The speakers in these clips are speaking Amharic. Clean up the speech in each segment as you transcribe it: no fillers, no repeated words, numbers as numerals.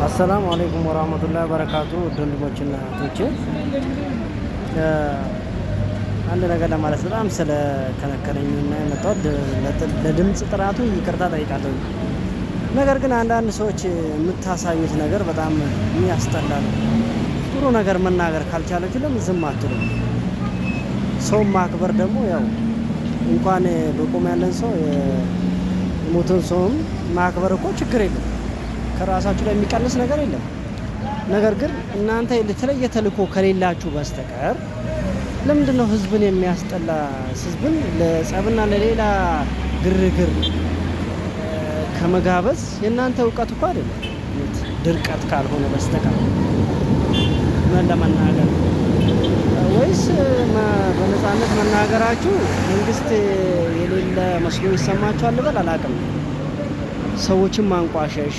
አሰላሙ አለይኩም ወራህመቱላሂ ወበረካቱ። ውድ ወንድሞችና እህቶቼ፣ አንድ ነገር ለማለት በጣም ስለከነከነኝና የመጣሁት ለድምፅ ጥራቱ ይቅርታ ጠይቃለሁ። ነገር ግን አንዳንድ ሰዎች የምታሳዩት ነገር በጣም የሚያስጠላ ነው። ጥሩ ነገር መናገር ካልቻላችሁ ለምን ዝም አትሉም? ሰው ማክበር ደግሞ ያው እንኳን በቁም ያለን ሰው የሞተን ሰውም ማክበር እኮ ችግር የለም። ከራሳችሁ ላይ የሚቀንስ ነገር የለም። ነገር ግን እናንተ የተለየ ተልእኮ ከሌላችሁ በስተቀር ለምንድን ነው ህዝብን የሚያስጠላ፣ ህዝብን ለጸብና ለሌላ ግርግር ከመጋበዝ? የእናንተ እውቀት እኮ አይደለም ድርቀት ካልሆነ በስተቀር ምን ለመናገር፣ ወይስ በነፃነት መናገራችሁ መንግስት የሌለ መስሎ ይሰማችኋል ልበል አላውቅም። ሰዎችን ማንቋሸሽ፣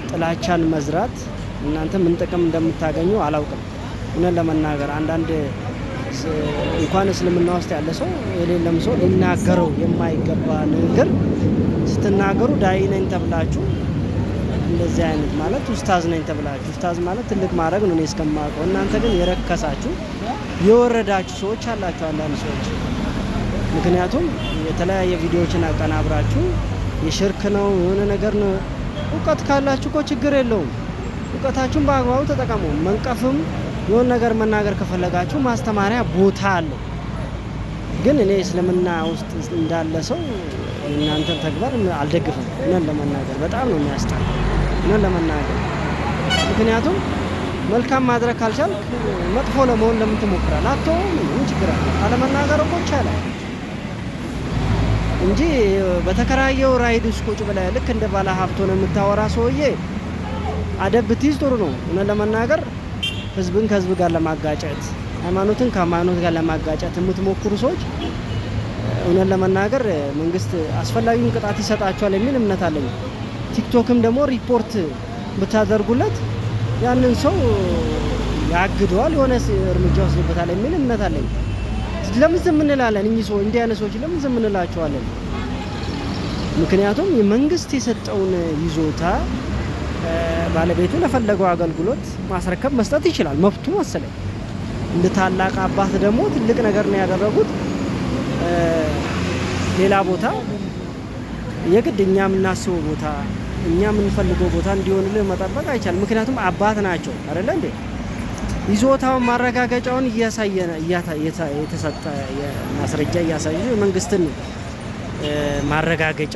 ጥላቻን መዝራት እናንተ ምን ጥቅም እንደምታገኙ አላውቅም። እውነት ለመናገር አንዳንድ እንኳን እስልምና ውስጥ ያለ ሰው የሌለም ሰው ሊናገረው የማይገባ ንግግር ስትናገሩ ዳኢ ነኝ ተብላችሁ፣ እንደዚህ አይነት ማለት ኡስታዝ ነኝ ተብላችሁ፣ ኡስታዝ ማለት ትልቅ ማድረግ ነው እኔ እስከማውቀው። እናንተ ግን የረከሳችሁ የወረዳችሁ ሰዎች አላችሁ አንዳንድ ሰዎች። ምክንያቱም የተለያየ ቪዲዮዎችን አቀናብራችሁ የሽርክ ነው፣ የሆነ ነገር ነው። እውቀት ካላችሁ እኮ ችግር የለውም። እውቀታችሁን በአግባቡ ተጠቀሙ። መንቀፍም የሆነ ነገር መናገር ከፈለጋችሁ ማስተማሪያ ቦታ አለው። ግን እኔ እስልምና ውስጥ እንዳለ ሰው የእናንተን ተግባር አልደግፍም። እውነት ለመናገር በጣም ነው የሚያስጠላ። እውነት ለመናገር ምክንያቱም መልካም ማድረግ ካልቻልክ መጥፎ ለመሆን ለምን ትሞክራለህ? አትተውም? ምን ችግር አለ? አለመናገር እኮ ይቻላል እንጂ በተከራየው ራይድ ውስጥ ቁጭ ብለህ ልክ እንደ ባለ ሀብት ሆነህ የምታወራ ሰውዬ አደብ ብትይዝ ጥሩ ነው። እውነት ለመናገር ህዝብን ከህዝብ ጋር ለማጋጨት፣ ሃይማኖትን ከሃይማኖት ጋር ለማጋጨት የምትሞክሩ ሰዎች እውነት ለመናገር መንግስት አስፈላጊውን ቅጣት ይሰጣቸዋል የሚል እምነት አለኝ። ቲክቶክም ደግሞ ሪፖርት ብታደርጉለት ያንን ሰው ያግደዋል፣ የሆነ እርምጃ ወስድበታል የሚል እምነት አለኝ። ለምን ዝም እንላለን? እኚህ ሰው እንዲህ አይነት ሰዎች ለምን ዝም እንላቸዋለን? ምክንያቱም የመንግስት የሰጠውን ይዞታ ባለቤቱ ለፈለገው አገልግሎት ማስረከብ መስጠት ይችላል፣ መብቱ መሰለኝ። እንደ ታላቅ አባት ደግሞ ትልቅ ነገር ነው ያደረጉት። ሌላ ቦታ የግድ እኛ የምናስበው ቦታ፣ እኛ የምንፈልገው ቦታ እንዲሆንልህ መጠበቅ አይቻልም። ምክንያቱም አባት ናቸው አይደለ እንዴ? ይዞታውን ማረጋገጫውን እያሳየ፣ የተሰጠ ማስረጃ እያሳዩ፣ የመንግስትን ማረጋገጫ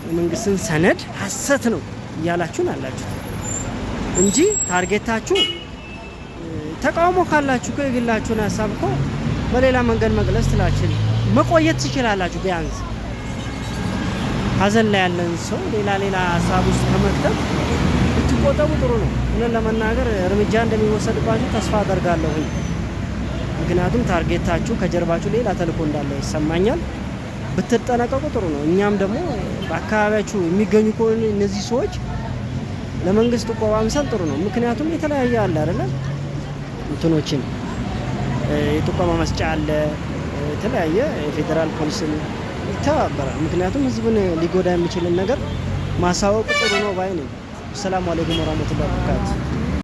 የመንግስትን ሰነድ ሀሰት ነው እያላችሁን አላችሁት እንጂ target ኣችሁ ተቃውሞ ካላችሁ እኮ የግላችሁን ሀሳብ እኮ በሌላ መንገድ መግለጽ ትላችን መቆየት ትችላላችሁ። ቢያንስ ሀዘን ላይ ያለን ሰው ሌላ ሌላ ሀሳብ ውስጥ ከመክተት ብትቆጠቡ ጥሩ ነው። እውነት ለመናገር እርምጃ እንደሚወሰድባችሁ ተስፋ አደርጋለሁኝ። ምክንያቱም target ኣችሁ ከጀርባችሁ ሌላ ተልእኮ እንዳለ ይሰማኛል። ብትጠነቀቁ ጥሩ ነው። እኛም ደግሞ በአካባቢያችሁ የሚገኙ ከሆነ እነዚህ ሰዎች ለመንግስት ጥቆማ ብንሰጥ ጥሩ ነው። ምክንያቱም የተለያየ አለ አይደለ፣ እንትኖችን የጥቆማ መስጫ አለ፣ የተለያየ የፌዴራል ፖሊስን ይተባበራል። ምክንያቱም ህዝብን ሊጎዳ የሚችልን ነገር ማሳወቅ ጥሩ ነው ባይ ነኝ። ሰላሙ አለይኩም ወራህመቱላሂ ወበረካቱ።